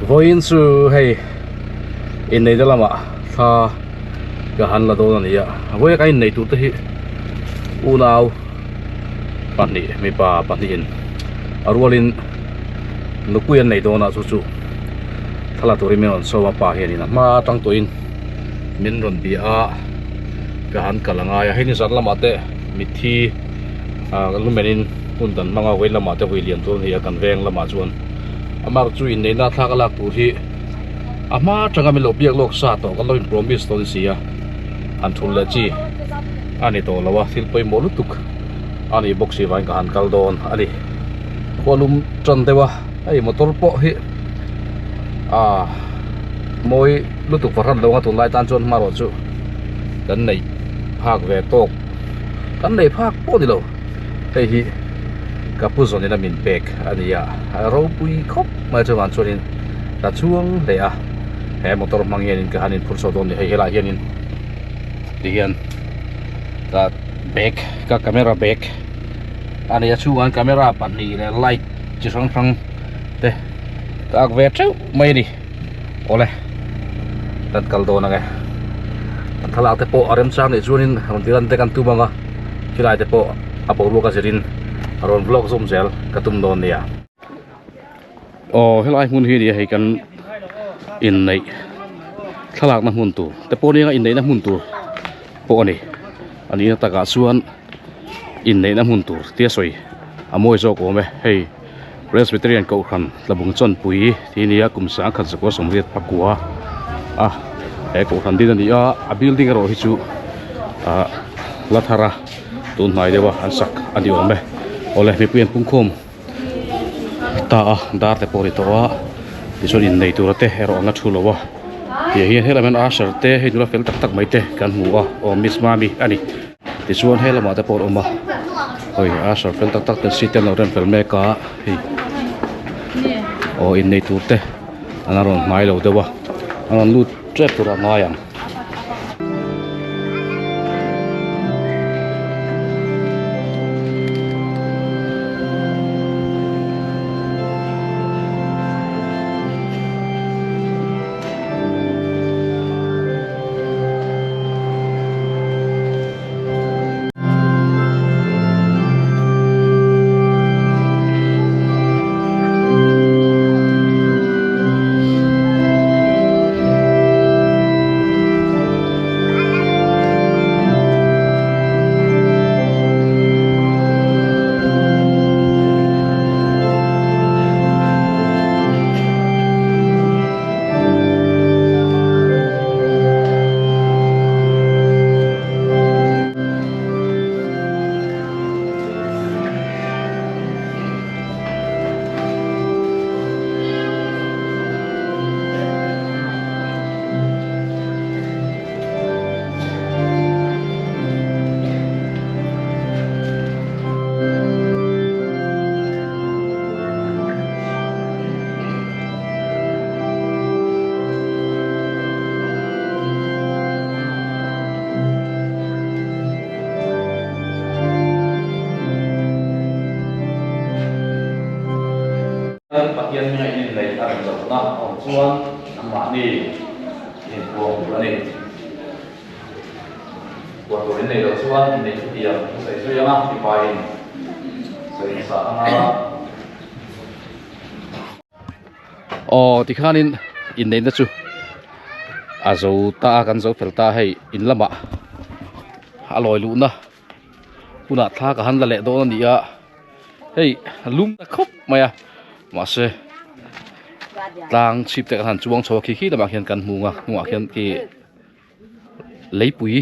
Vawiin chu hei inneihna lamah thla ka han la dawn a ni a vawiin kan inneih tur te hi unau pahnih mipa pahnihin a rualin nupui an nei dawn a chu chu thla la turin min rawn sawm a pa hianin a hma atang tawhin min rawn bia a ka han kal a ngai a hei ni zan lamah te mitthi ah lumenin hun dan hmanga vawi lamah te vui lian tur a ni a kan veng lamah chuan amah chu inneihna thlak a lak tur hi a hma atanga min lo biak lawk sa tawh kan lo in promise tawh a ni si a han thul leh chi a ni tawh lo a thil pawimawh lutuk a nih bawk si vangin ka han kal dawn a ni khua lum tan deuh a hei motor pawh hi ah mawi lutuk fahran lo ang a tunlai tan chuan hmarawh chu kan neih phak ve tawk kan neih phak pawh a ni lo hei hi ka pu zawn in a min pek a ni a a ropui khawp mai chuvang chuanin ka chhuang hle a he motor hmang hianin ka han inphur chho dawn a ni hei helaiah hianin tihian ka bag ka camera bag a nei a chhungah hian camera pahnih leh light chi hrang hrang te ka ak ve teuh mai a ni awle kan kal dawn ang e kan thlalak te pawh a remchang nih chuanin rawn ti lan te kan tum ang a khilai te pawh a boruak a zirin rawn vlog zawm zel ka tum dawn nia. Aw helai hmun hi a ni a hei kan inneih thlalakna hmun tur te pawh nia inneihna hmun tur pawh a ni a nihna takah chuan inneihna hmun tur tia sawi a mawi zawk awm e hei Presbyterian kohhran tlabung chawnpui tih a ni a kum sangkhat zakua sawmriat pakua a he kohhran din a ni a a building erawh hi chu ah la thar a tun hnai deuh a an sak a ni awm e awle mipui an pungkhawm. Ta a dar te pawh a ri tawh a tichuan innei tura te erawh an la thu lo a tiang hian helam hian usher te hei nula fel tak tak mai te kan hmu a aw miss mami a ni tichuan he lamah te pawh an awm a hawi usher fel tak tak te seat te an lo rem fel mek a hei aw innei tur te an la rawn hmai lo deuh a an rawn lut tep turah a ngai ang. Pathian hminga in inneih a rem lohna a awm chuan anmahni inpuang tur a ni. Puan tur inneih loh chuan inneih chutiang a sawi zui ang a, mipain sawi hmasa ang a. Aw tikhanin inneihna chu a zo ta a kan zo fel ta a hei in lamah a lawi luhna hunah thla ka han la leh dawn a ni a hei a lum ta khawp mai a mahse tlang chhip te kan han chuang chho a khi khi lamah khian kan hmu ang a hnungah khian khi leipui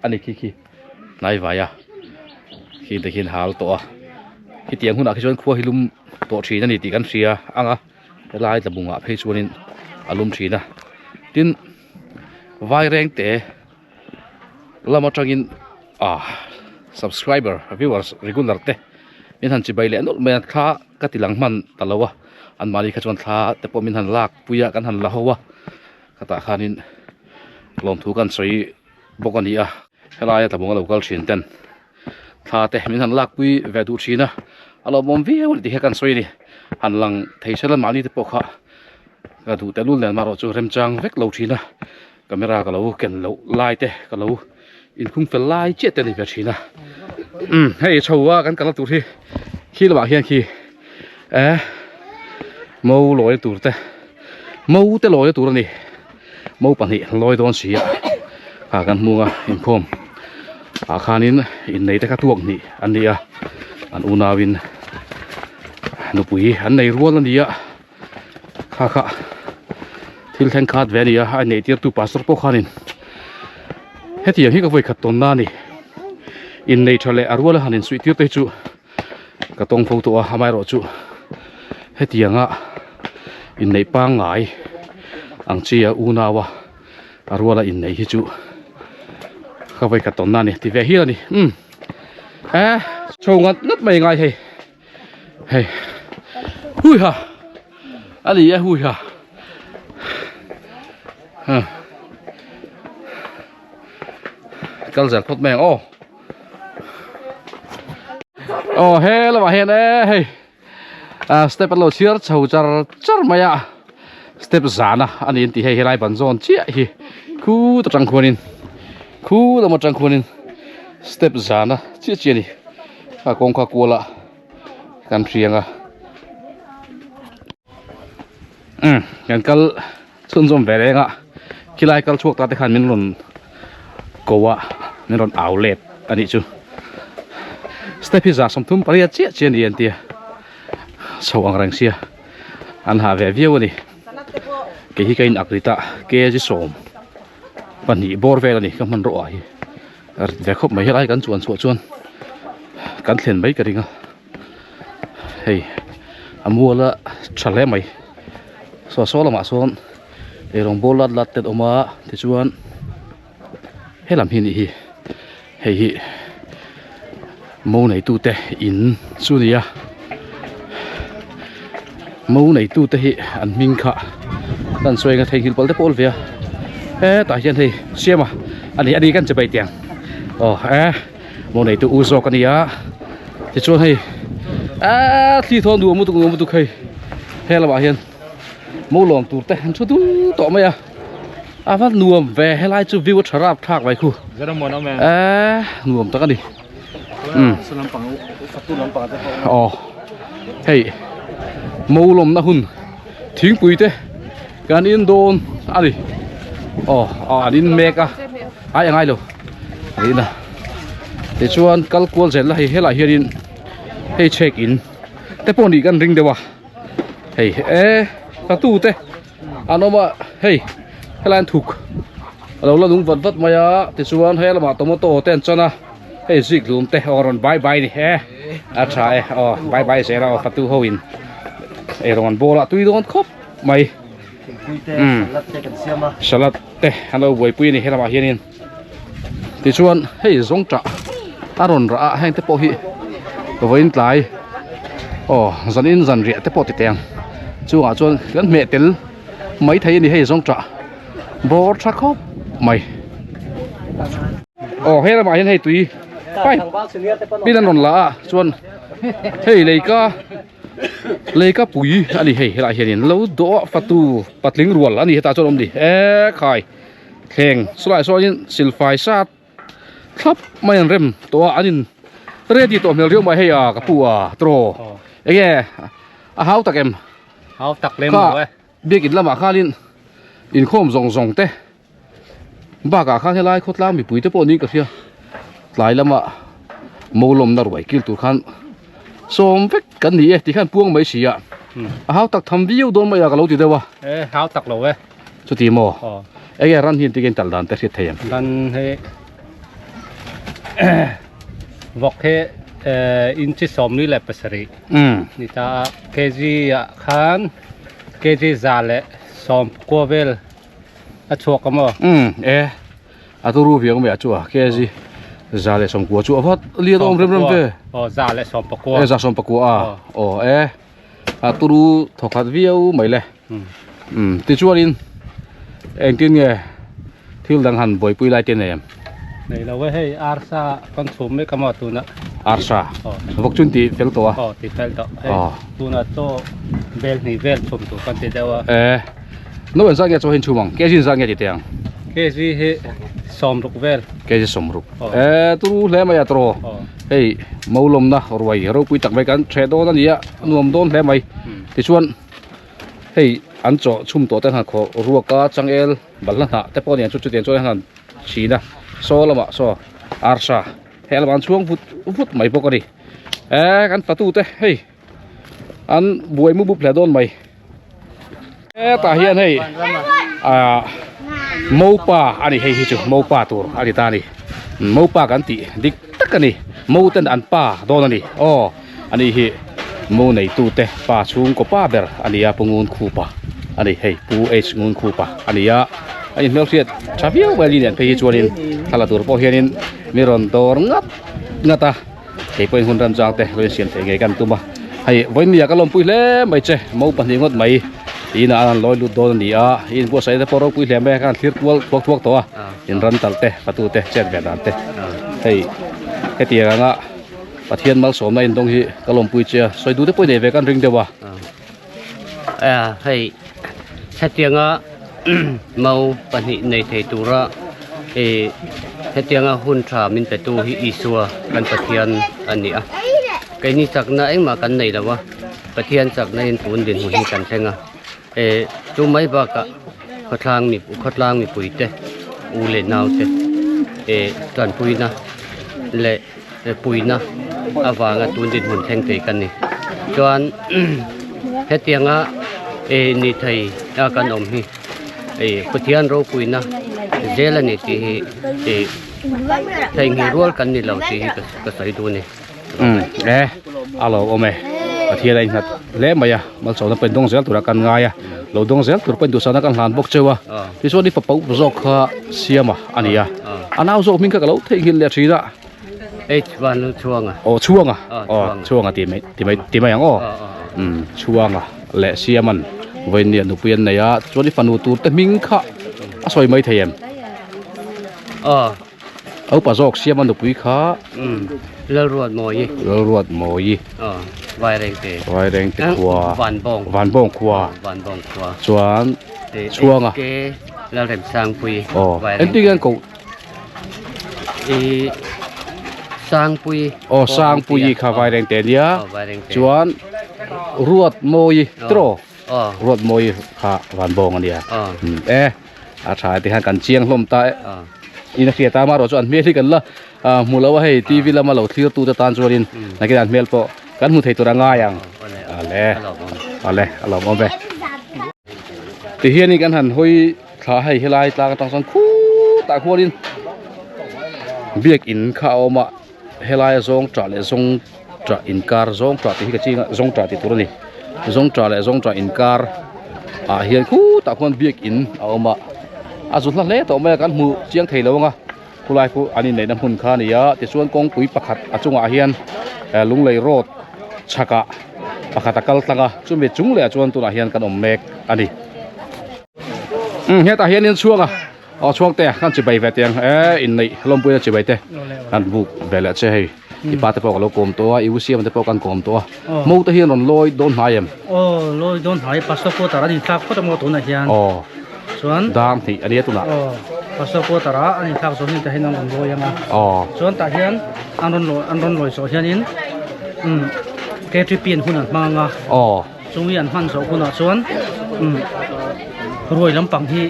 a ni khi khi hnai vai a khi te khian hal tawh a khitiang hunah khi chuan khua hi lum tawh thin a ni tih kan hria ang a helai tlabungah phei chuanin a lum thin a tin vairengte lam atangin ah subscriber viewers regular te min han chibai leh nawlh mai a thla ka ti lang hman ta lo a anmahni kha chuan thla te pawh min han lak pui a kan han la ho a. Khatah khanin lawmthu kan sawi bawk a ni a, helaia tlabung a lo kal thin ten thla te min han lakpui ve duh thin a, a lawmawm viau a ni tih kha kan sawi a ni, han lang thei sela mahni te pawh kha Ka duh tehlul nen marawh chu remchang vek lo thin a, camera ka lo ken loh lai te ka lo inkhung fel lai chiah te a ni ve thin a. Umm hei chho a kan kalna tur hi khi lamah hian khi eh mo lawi tur te mo te lawi tur a ni mo pahnih lawi dawn si a kha kan hmung a inkhawm ah khanin innei te kha tuak hnih an ni a an unauin nupui an nei rual a ni a. Kha kha thil thleng khat ve a ni a a inneih tirtu pastor pawh khanin hetiang hi ka vawi khat tawnna a ni innei tha leh a ruala han insuih tir te hi chu ka tawng fo tawh a amaherawhchu hetianga inneih pangngai ang chi a unaua a ruala inneih hi chu ka vawi khat tawnna a ni ti ve hial a ni umm eh chho ngat ngat mai ngai hei. Hei hui ha a ni e hui ha ha kal zel phawt mai ang aw aw he lamah hian e hei ah step an lo chhiar chho char char mai a step zana a ni an tih hei helai ban zawn chiah hi khut atang khuanin khu lam atang khuanin step zana chiah chiah a ni. A kawngka kual ah kan hriang a umm kan kal chhunzawm ve reng a khilai kal chhuak ta te khan min rawn ko a min rawn au let a nih chu step hi 38 chiah chiah a ni an tia chho ang reng sia an hah ve viau a ni kei hi ka in ak rit a kg sawm pahnih bawr vel a ni ka hman rawh ah hi. Ve khawp mai helai kan chuan chhuah chuan kan thlen mai ka ring a hei a mual a tha hle mai saw saw lamah sawn eirawng bawl lat lat te an awm a tichuan helam hi anih hi hei hi mo neitu te in chu a ni a mo neitu te hi an hming kha kan sawi anga theihnghilh palh te pawh a awm ve a hetah hian hei siama a ni a ni kan che bai tiang aw e mo neitu u zawk a ni a tichuan hei eee thli thawn duh lutuk nuam lutuk hei he lamah hian mo lawm tur te an thu dul tawh mai a a va nuam ve helai chu view a tha rap thlak mai khu eee nuam tak a ni. Umm aw hei mo lawmna hun thingpui te kan in dawn a ni aw an in mek a ai a ngai lo an in a tichuan kal kual zel la hei helai hianin hei check in te pawh nih kan ring deuh a hei e tatu te. An awm a hei helai an thuk a lo la nung vat vat mai a tichuan he lamah tomato te an chan a hei zik hlum te aw rawn bai bai ni e a tha e aw bai bai zel a aw fatu ho in eirawng an bawl a tui dawn khawp mai umm salad te an lo buaipui a ni helamah hianin tichuan hei zawng tah a rawn rah a heng te pawh hi vawiin tlai aw zanin zanriah te pawh ti teh ang chungah chuan kan hmeh tel mai thei a ni hei zawng tah bawr tha khawp mai aw he lamah hian hei tui pipe pin an rawn la a chuan hei leika leika pui a ni hei helaiah hianin lo dawh a fatu patling rual a ni hetah chuan a awm ni ekhai. Thleng chulaiah sawnin silfai sat thlap mai an rem tawh a an in ready tawh hmel riau mai hei a ka pu a tawh enge a hau tak em hau tak lem lo e biakin lamah khanin inkhawm zawng zawng te bakah khan helai khawtlang mipui te pawh niin ka hria tlai lama mo lawmna ruai kil tur khan sawm vek kan ni e tikhan puang mai si a a hau tak tham viau dawn mai a ka lo ti deuh a e hau tak lo e. Chuti maw? Enge ran hi engtin nge tal dan te hriat thei ang? Ran hi vawk hi inchi 47 ni ta a kg ah khan kg 119 vel a chhuak a maw? E a turu viang mai a chu a kg 119 chu a vat lian awm rem rem ve. Aw 119. E 119 a aw e a turu thawkhat viau mai le. Umm tichuanin engtin nge thil dang han buaipui lai te nei em? Nei lo e hei arsa kan chhum mek a maw tunah. Arsa? Vawk chu an ti fel tawh a? Aw ti fel tawh hei tunah chaw bel hnih vel chhum tur kan ti deuh a. E. No engzat nge chaw hi inchhum ang? Kg engzat nge ti teh ang? Kg hi sawmruk vel. Kg sawmruk. E turu hle mai a tawraw. Hei Maulawmna ruai ropui tak mai kan ṭheh dawn a ni a, a nuam dawn hle mai. Tichuan hei an chaw chhum tawh te han khawh ruak a, changel balhla hnah te pawh nen chu chutiang chuan han chhin a, saw lamah saw arsa heh lamah an chhuang vut vut mai bawk a ni. E kan fatu te hei an buai mup mup hle dawn mai. Hetah hian hei ah mopa a ni hei hi chu mopa tur a ni ta a ni mopa kan tih dik tak a ni mo ten an pa dawn a ni aw a ni hi mo neitu te pa chhungkaw pa ber a ni a pu ngun khupa a ni hei pu h ngun khupa a ni a a inhmelhriat tha viau mai a ni nen phei hi chuanin thla la tur pawh hianin mi rawn dawr ngat ngat a. Kei pawhin hun remchang te lo insiam theih ngei kan tum a, hei vawinia ka lawmpui hle mai che, mo pahnih ngawt mai ina an lawi lut dawn a ni a, i inbuatsaih te pawh ropui hle mai a, ka han thlir kual thuak thuak tawh a, in ran talh te, fatu te, chet ve dan te, hei hetiang anga Pathian malsawmna indawng hi ka lawmpui che a, sawi duh te pawh i nei ve kan ring deuh a. Hei hetianga mau pahnih nei thei tura ih hetianga hun tha min petu hi Isua kan Pathian a ni a keini chakna engmah kan nei lo a Pathian chakna in tun dinhmun hi kan thleng a eh chu mai bakah khawthlang mi khawtlang mipui te u leh nau te eh tanpuina leh. puina avanga tun dinhmun thleng thei kan ni chuan hetianga eh ni thei a kan awm hi eh Pathian ropuina zel a ni tih hi eh theihnghilh rual kan ni lo tih hi ka sawi duh a ni. Umm e a lo awm e Pathian a innghat hle mai a malsawmna pawh in dawng zel tura kan ngai a lo dawng zel tur pawh in duhsakna kan hlan bawk cheu a tichuan i fapa up zawk kha Siama a ni a a nau zawk hming kha ka lo theihnghilh leh thin a. H van lu chhuanga. Aw chhuanga aw chhuanga ti mai ti mai ti mai ang aw umm chhuanga leh Siaman vawinia nupui an nei a chuan i fanu tur te hming kha a sawi mai thei em? Aw. A upa zawk Siama nupui kha umm Lalruatmawii. Lalruatmawii. Aw Vairengte. Vairengte khua. Vanbawng. Vanbawng khua. Vanbawng khua. Chuan chhuanga. HK Lalremsangpuii. Aw engtin nge an koh? I Sangpuii. Aw Sangpuii kha Vairengte ania. Chuan Ruatmawii tiraw? Ruatmawii kha Vanbawng ania. E a tha ti khan kan chiang hlawm ta e. In a hriat a amaherawh chu an hmel hi kan la hmu lo a hei TV lama lo thlir tu te tan chuanin nakin an hmel pawh kan hmu thei tur a ngai ang. Ale ale a lawmawm e. Tihianin kan han hawi. Thla hei helai tlang atang chuan khutah khuanin biakin kha a awm a helaia zawng tah leh zawng tah inkar zawng tah tih hi ka ching a zawng tah tih tur a ni zawng tah leh zawng tah inkar ah hian khutah khuan biakin a awm a a zu hla hle tawh mai a kan hmu chiang thei lo ang a khulai khu an inneihna hmun kha a ni a tichuan kawngpui pakhat a chungah hian lunglei road chhakah pakhat a kal tlang a chumi chung leh ah chuan tunah hian kan awm mek a ni. Um hetah hianin chhuanga aw chhuang te kan chibai ve teng e inneih lawmpuina chibai te kan buk ve leh che hei i pa te pawh ka lo kawm tawh a i u siam te pawh kan kawm tawh a mo te hian rawn lawi dawn hnai em aw lawi dawn hnai pastor quarter an inthlak phawt a maw tunah hian aw chuan dang hnih a nia tunah aw pastor quarter a an inthlak zawh hian tah hian an rawn lawi ang a aw chuan tah hian an rawn lawi an rawn lawi zawh hianin um KTP an hun an hmang ang a aw Chumi an hman zawh hunah chuan ruai lampang hi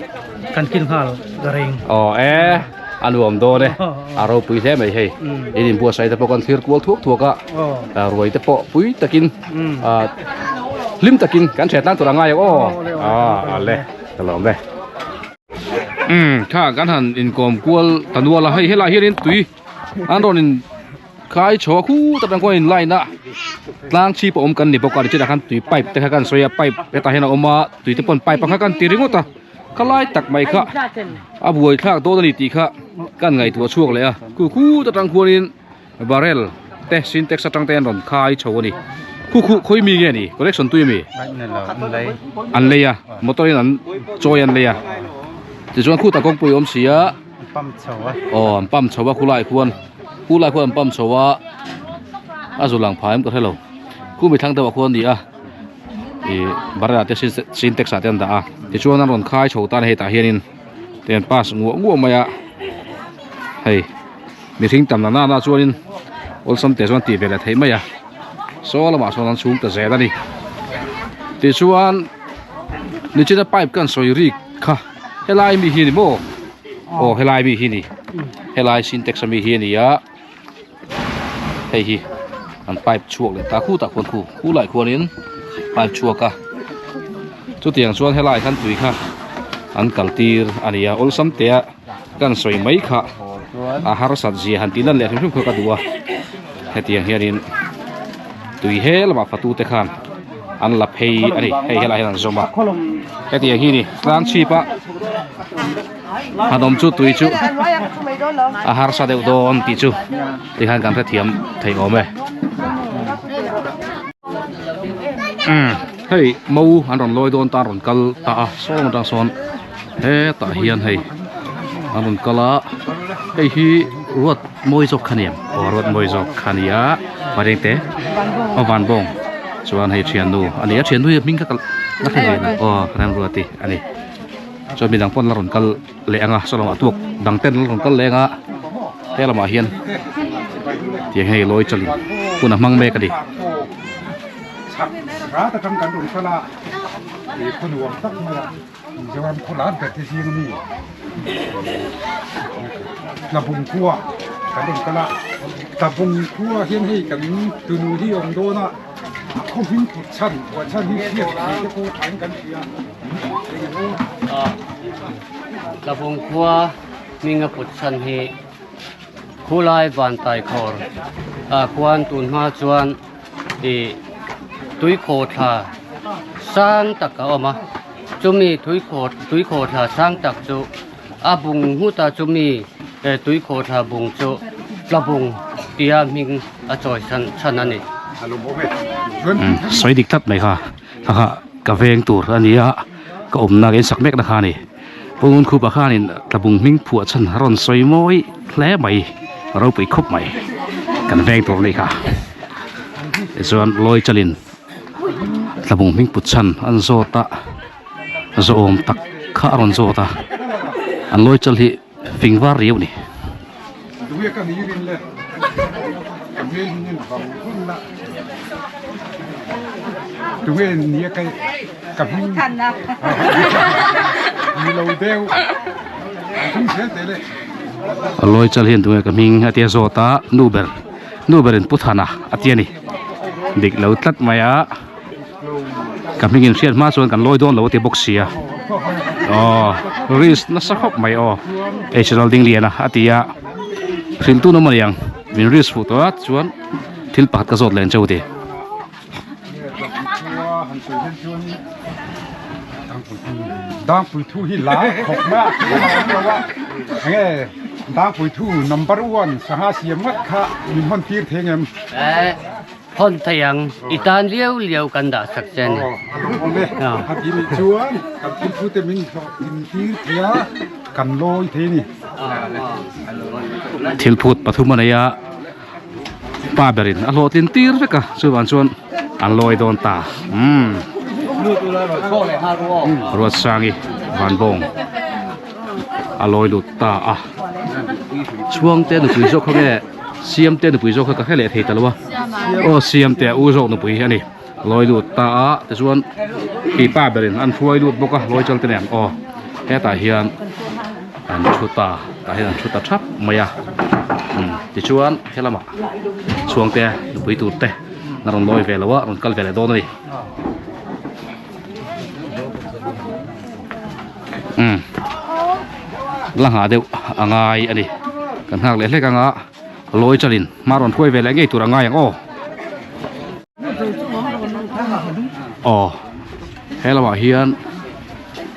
kan kil nghal ka ring. Aw e, a nuam dawn e, a ropui hle mai hei. In inbuatsaih te pawh kan thlir kual thuak thuak a, ruai te pawh pui takin hlim takin kan hriat tlang tur a ngai ang aw. A le, ka lawm e. Umm, kha kan han inkawm kual ta nual a, hei helai hianin tui an rawn in. Khai chho a khut atang khuan in line a tlang chhip a awm kan ni bawk a nichinah khan tui pipe te kha kan sawi a pipe hetah hian a awm a tui te pawn pipe ang kha kan ti ringawt a khalai tak mai kha a buai thlak dawn a ni tih kha kan ngaihtuah chhuak leh a khu khut atang khuanin barrel te sintex atang te an rawn khai chho a ni khu khu khawi mi nge ni connection tui ami an lei a motor in an chawi an lei a tichuan khutah kawngpui a awm si a. An pump chho a. Aw an pump chho a khulai khuan khulai khuan an pump chho a a zu lang phah em ka hrelo khu mi thlang deuh ah khuan a ni a Ih barrel ah te sintex ah te an dah a tichuan an rawn khai chho tan a hetah hianin te an pass nguah nguah mai a hei mihring tam na nana chuanin awlsam te chuan tih ve leh theih mai a saw lamah sawn an chhung ta zel a ni tichuan nichina pipe kan sawi rik kha helai mi hi a ni maw aw helai mi hi a ni helai sintex ami hi a ni a. Hei hi an pipe chhuak leh ta khutah khuan khu khulai khuanin pipe chhuak a chutiang chuan helai khan tui kha an kal tir a ni a awlsam te a kan sawi mai kha a harsat zia han tih lan leh hrim hrim kha ka duh a hetiang hianin tui he lamah fatu te khan an la phei a ni hei helai hian an zawm a hetiang hi ni tlang chhip a. Han awm chu tui chu a harsa deuh dawn tih chu tikhan kan hrethiam thei awm e. Umm hei mo an rawn lawi dawn ta an rawn kal ta a sawn atang sawn hetah hian hei an rawn kal a hei hi ruat mawi zawk kha nia aw ruat mawi zawk kha nia parengte aw vanbawng chuan hei thiannu a ni a thiannu hi hming kha ka la hre ve lo aw remruati a ni. Chuan midang pawh an la rawn kal leh ang a saw lamah tuak dang ten an la rawn kal leh ang a he lamah hian tiang hei lawi chalin hun a hmang mek a ni. Tlabung khua hming a put chhan hi khulai vantai khawr ah khuan tun hma chuan ih tuikhaw thla sang tak a awm a chumi tuikhaw tuikhaw thla sang tak chu a bung nghut a chumi tuikhaw thla bung chu tlabung tia hming a chawi chhan a ni. Sawi dik tlat mai kha. Kha ka veng tur a ni a ka awmna ka insak mek na kha a ni Pungun khupa khanin tlabung hming phuah chhan a rawn sawi mawi hle mai ropui khawp mai kan veng tur a nih kha tichuan lawi chalin tlabung hming put chhan an zawt a zawhawm tak kha a rawn zawt a an lawi chal hi fing var riau a ni. Lawi chal hian tunge ka hming a tia zawt a nu ber nu berin pu thana a ti a ni dik lo tlat mai a. Ka hming in hriat hma chuan kan lawi dawn lo a ti bawk sia aw risk nasa khawp mai aw H ding lian a a ti a hrilh tun awm a ni ang min risk fuh tawh a chuan thil pakhat ka zawt leh ang che u ti. Hawn thei ang, i tan liau liau kan dah sak che a ni. A ti nih chuan kan thil thu te min hlawhtlin tir thei a, kan lawi thei a ni. Thil phut pathum a nei a, pa berin a hlawhtlin tir vek a, chuvang chuan an lawi dawn ta. Umm. Ruatsangi Vanbawng a lawi lut ta a, Chhuangte nupui zawk kha nge? Siamte nupui zawk kha ka hre leh thei ta lo a aw Siamte a u zawk nupui hi a ni lawi lut ta a tichuan pipa berin an hruai lut bawk a lawi chal te nen aw hetah hian an thu ta tah hian an thu ta thap mai a umm tichuan helamah chhuangte nupui tur te an rawn lawi ve lo a rawn kal ve leh dawn a ni umm la nghah deuh a ngai a ni kan nghak leh hlek anga lawi chalin hma rawn hruai ve leh ngei tur a ngai ang aw aw he lamah hian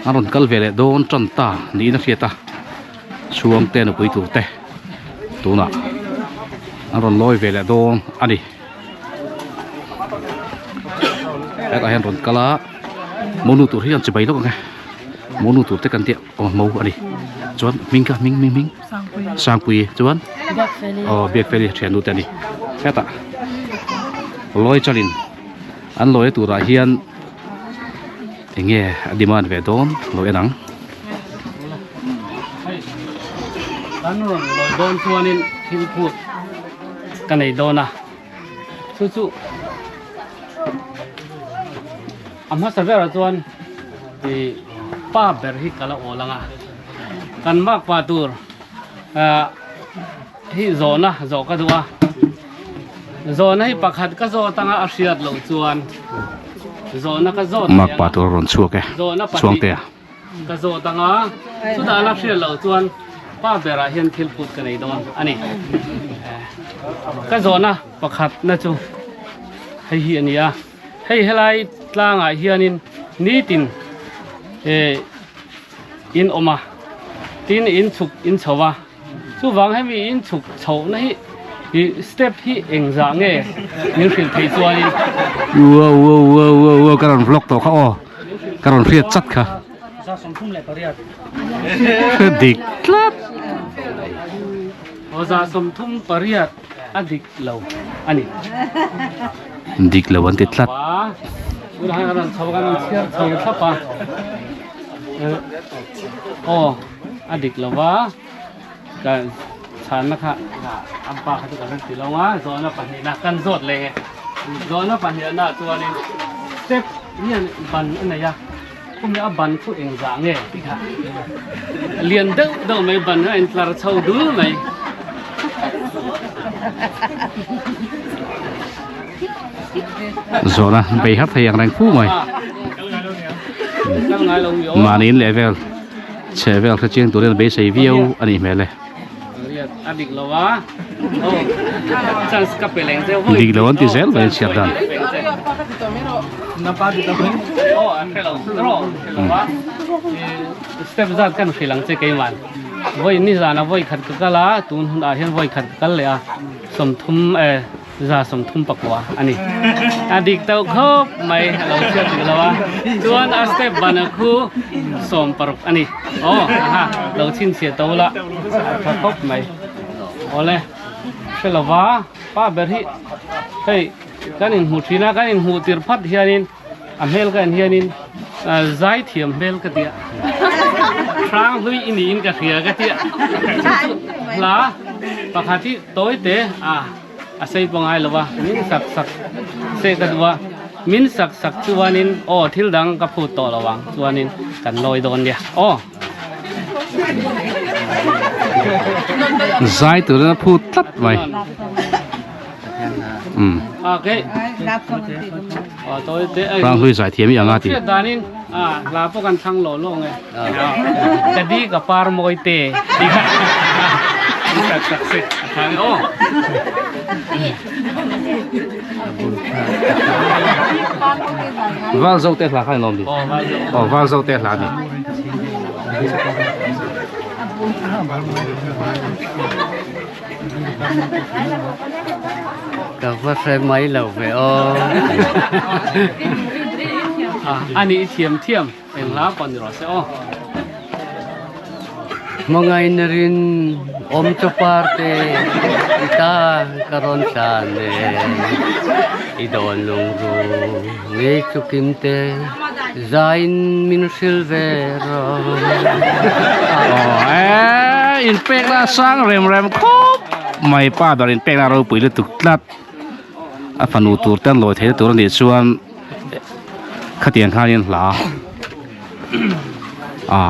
an rawn kal ve leh dawn tan ta niin a hriat a chhuang te nupui tur te tunah an rawn lawi ve leh dawn a ni. Hetah hian rawn kal a monu tur hi an chibai lawk ang e monu tur te kan tih aw mo a ni chuan hming kha hming hming hming sangpui chuan aw biakfeli thiannu te a ni hetah lawi chalin an lawi turah hian. Enge a demand ve dawn lo en ang. Hei kan rawn lawi dawn chuanin thil phut ka nei dawn a chu chu a hmasa berah chuan ih pa ber hi ka la awl ang a kan makpa tur ah hi zawhna zawh ka duh a zawhna hi pakhat ka zawt anga a hriat loh chuan zawhna ka zawt Mak pa tur a rawn chhuak e chhuangte a ka zawt anga chutah la hriat loh chuan pa berah hian thil phut ka nei dawn a ni ka zawhna pakhat na chu hei hi a ni a hei helai tlangah hianin nitin eh in awm a tin in chhuk in chho a. Chuvang hemi in chhuk chhohna hi ih step hi engzah nge min hrilh theih chuanin. Wow wow wow wow wow ka rawn vlog tawh kha aw ka rawn hriat chat kha. Hre dik tlat. Aw 38 a dik lo a ni. Dik lo an ti tlat. Tunah hian ka rawn chho a ka rawn chhiar chho thlap a. Aw. A dik lo va, ka chhanna kha an pa kha chu ka hre ti lo a, zawhna pahnihna kan zawt leh e. Zawhna pahnihna chuanin step hian ban a nei a, khumi a ban khu engzah nge tih kha lian deuh deuh mai ban a intlar chho dul mai. Zawhna bei har thei ang reng fu mai. Mahniin leh vel. Chhe vel hre chiang turin a beisei viau a nih hmel e. Dik lo an ti zel mai an chhiar dan. Step zat kan hrilh ang che keiman. Vawi nizan a vawi khat ka kal a, tun hunah hian vawi khat ka kal leh a, 30 eh 134 a ni. A dik tauh khawp mai a lo chhiat dik lo a. Chuan a step ban a khu 60 a ni. Aw aha lo chhinchhiah to la a tha khawp mai. Awle hre lo va pa ber hi hei kan inhmu thin a kan inhmuh tir phat hianin a hmel ka en hianin zai thiam hmel ka tia hrang hlui i niin ka hria ka tia chu chu hla pakhat hi tawi te a a sei pawh ngai lo va min sak sak se ka duh a min sak sak chuanin aw thil dang ka phut tawh lo ang chuanin kan lawi dawn nia aw. Zai turin a phut tlat mai. Um. Rang hlui zai thiam i anga ti. Danin a hla pawh kan thlang lo lo nge. Ka di ka par mawi te. Tak tak se. Thang o. Val zo te hla kha lom di. Oh val zo te hla ni. Ka va hre mai lo ve aw. A ni i thiam thiam eng hla pawh ni rawh se aw. Hmangaihna rin awm chu parte i tan ka rawn tlan e. I dawn lungru ngei chu kim te zain min hrilh ve rawh. Aw e, inpekna a sang rem rem khawp mai pa ber inpekna ropui lutuk tlat a fanu tur te an lawi theihna tur anih chuan khatiang khanin hla a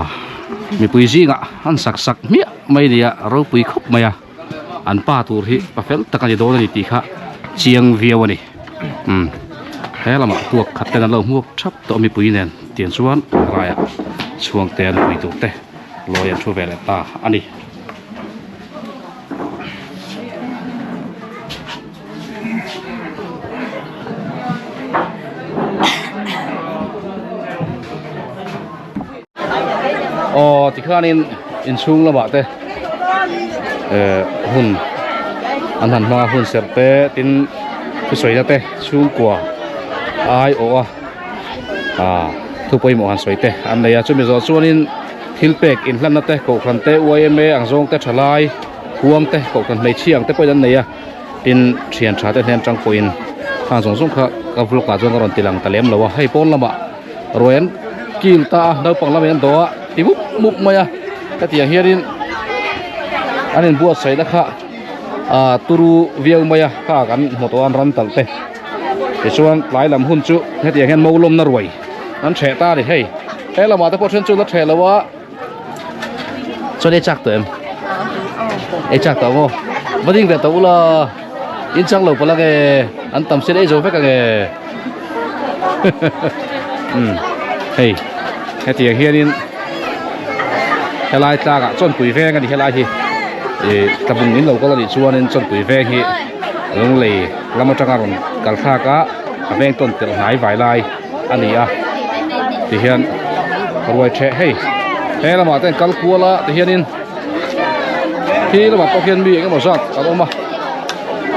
mipui zingah an sak sak hmiah mai nia ropui khawp mai a. An pa tur hi pa fel tak a ni dawn a ni tih kha chiang viau a ni umm he lamah tuak khat ten an lo hmuak thap tawh a mipui nen tiang chuan raiah chhuang te an pui tur te lawi an thu ve leh ta a ni. Aw tikhanin inchhung lamah te eh hun an han hmang a hun serh te tin thusawi na te chhungkua ai awh a ah thu pawimawh han sawi te an nei a chumi zawh chuanin thil pek inhlanna te kohhran te yma ang zawng te thalai huang te kohhran hmeichhia ang te pawhin an nei a tin thian tha te hnen atang pawhin khang zawng zawng kha ka vlog ah chuan ka rawn ti lang ta lem lo a hei pawn lamah ruai an. kil ta a naupang lamin an dawh a ti mup mup mai a hetiang hianin an inbuatsaih na kha ah turu viau mai a kha kan hmu tawh a an ram talh te tichuan tlai lam hun chu hetiang hian mo lawmna ruai an ṭheh ta a ni hei he lamah te pawh then chu la ṭheh lo a. Chuan ei chak tawh em? Ei chak tawh maw? Va ding ve tawh ula in chang lo palh ange an tam sen ei zo vek ange umm hei hetiang hianin helai tlangah chawnpui veng a ni helai hi ih tlabung in lo kal a nih chuanin chawnpui veng hi lunglei lam atanga rawn kal thlak a a veng tawn telh hnai vai lai. a ni a tihian ruai theh hei he lamah te kal kual a tihianin khi lamah pawh khian mi eng emaw zat an awm a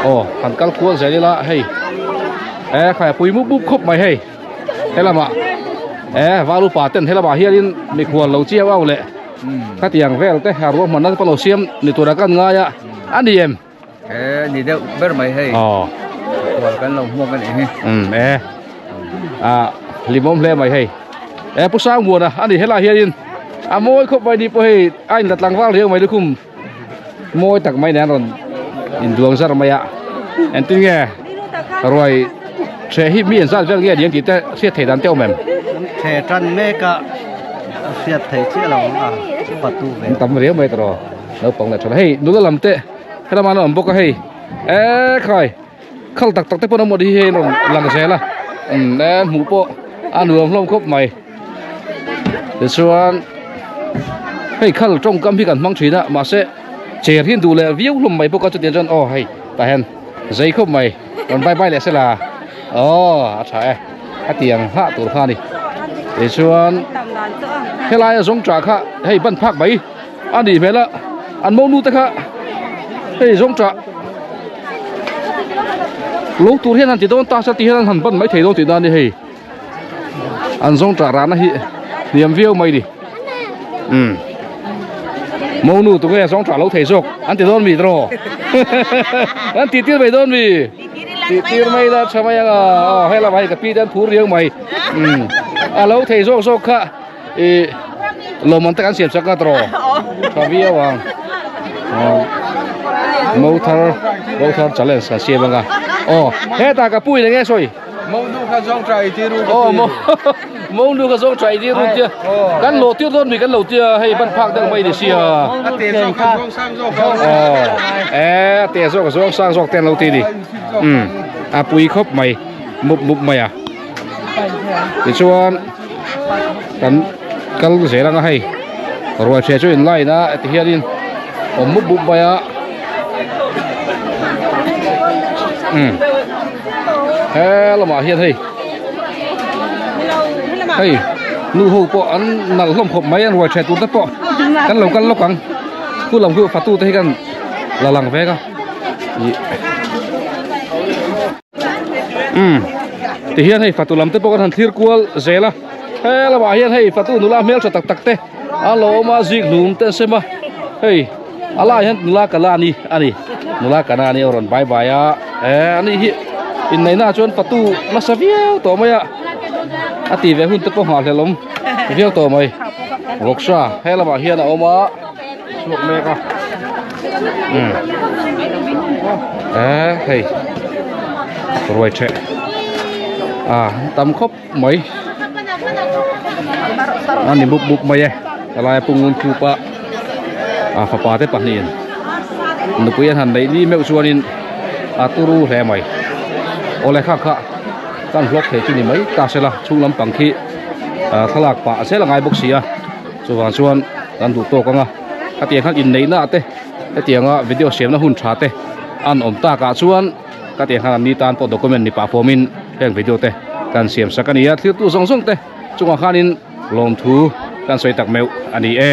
aw han kal kual zel ila hei e khai a pui mup mup khawp mai hei he lamah e val upa ten he lamah hianin mikhual lo chiau au leh khatiang vel te a ruahmanna te pawh lo siam ni tura kan ngai a a ni em. E ni deuh ber mai hei. Aw. Kual kan lo hmuak a nih hi. Um e. A limawm hle mai hei. E Pu Sangmuana a ni helai hianin a mawi khawp mai ni pawh hei a inla tlangval riau mai lukhum mawi tak mai nen a rawn induang zar mai a. Engtin nge ruai ṭheh hi mi an zat vel nge ni ang tih te hriat theih dan te awm em? Ṭheh ṭan mek a hriat theih chiah lo ang a fatu ve. An tam riau mai tawh. Naupang leh tha hei nula lam te helama an awm bawk a hei eee khai khal tak tak te pawh an awm hi hei an rawn lang zel a umm e hmuh pawh a nuam hlawm khawp mai tichuan hei khal tawngkam hi kan hmang thin a mahse chair hi an duh leh viau hlawm mai bawk a chutiang chuan aw hei tah hian zei khawp mai rawn bye bye leh se la aw a tha e a tiang hah tur kha a ni tichuan helai a zawng tah kha hei ban phak mai. A nih hmel a, an monu te kha hei zawng tah lo tur hian han ti dawn ta se ti hian an han ban mai thei dawn tih dan a ni hei an zawng tah rana hi hniam viau mai ni umm monu tunge zawng tah lo thei zawk an ti dawn mi tiraw an tih tir mai dawn mi tih tir mai la tha mai ang a aw helama hei ka pi te an phur riau mai umm a lo thei zawk zawk kha. I lawmman te kan siam sak ngat rawh tha viau ang mo thar mo thar challenge kan siam anga aw hetah ka pu in enge sawi mo nu kha zawng trai ti ru aw mo mo nu kha zawng trai ti ru tia kan lo tir dawn mi kan lo tia hei ban phak deuh mai ni sia a te zawk kha zawng sang zawk aw e a te zawk zawng sang zawk ten lo ti ni um a pui khawp mai mup mup mai a tichuan kan kal zel anga hei ruai ṭheh chu in line a ti hianin awm mup mup mai a umm he lamah hian hei hei nu ho pawh an nalh hlawm khawp mai an ruai ṭheh tur te pawh kan lo kal lawk ang khu lam khu fatu te hi kan la lang vek a ih. Umm tihian hei fatu lam te pawh kan han thlir kual zel a he lamah hian hei fatu nula hmeltha tak tak te a lo awm a zik hlum te an sem a hei a laiah hian nula kala ani a ni nula kana ani a rawn bai bai a eh ani hi inneihna ah chuan fatu nasa viau tawh mai a a tih ve hun te pawh nghahhlelh awm viau tawh mai vawksa he lamah hian a awm a. Chhuak mek a umm eh hei ruai theh a tam khawp mai a ni mup mup mai e helai a pungun khup a a fapa te pahnihin nupui an han neih ni meuh chuanin a turu hle mai awle kha kha kan hlawk thei chu ni mai ta sela chhung lampang khi thlalak pah zel a ngai bawk si a. Chuvang chuan kan duh tawk ang a, hetiang khan inneihna ah te hetianga video siamna hun tha te an awm takah chuan hetiang khan anni tan pawh document ni pah fawmin heng video te kan siam sak a ni a, thiltu zawng zawng te chungah khanin lawmthu kan sawi tak meuh a ni e.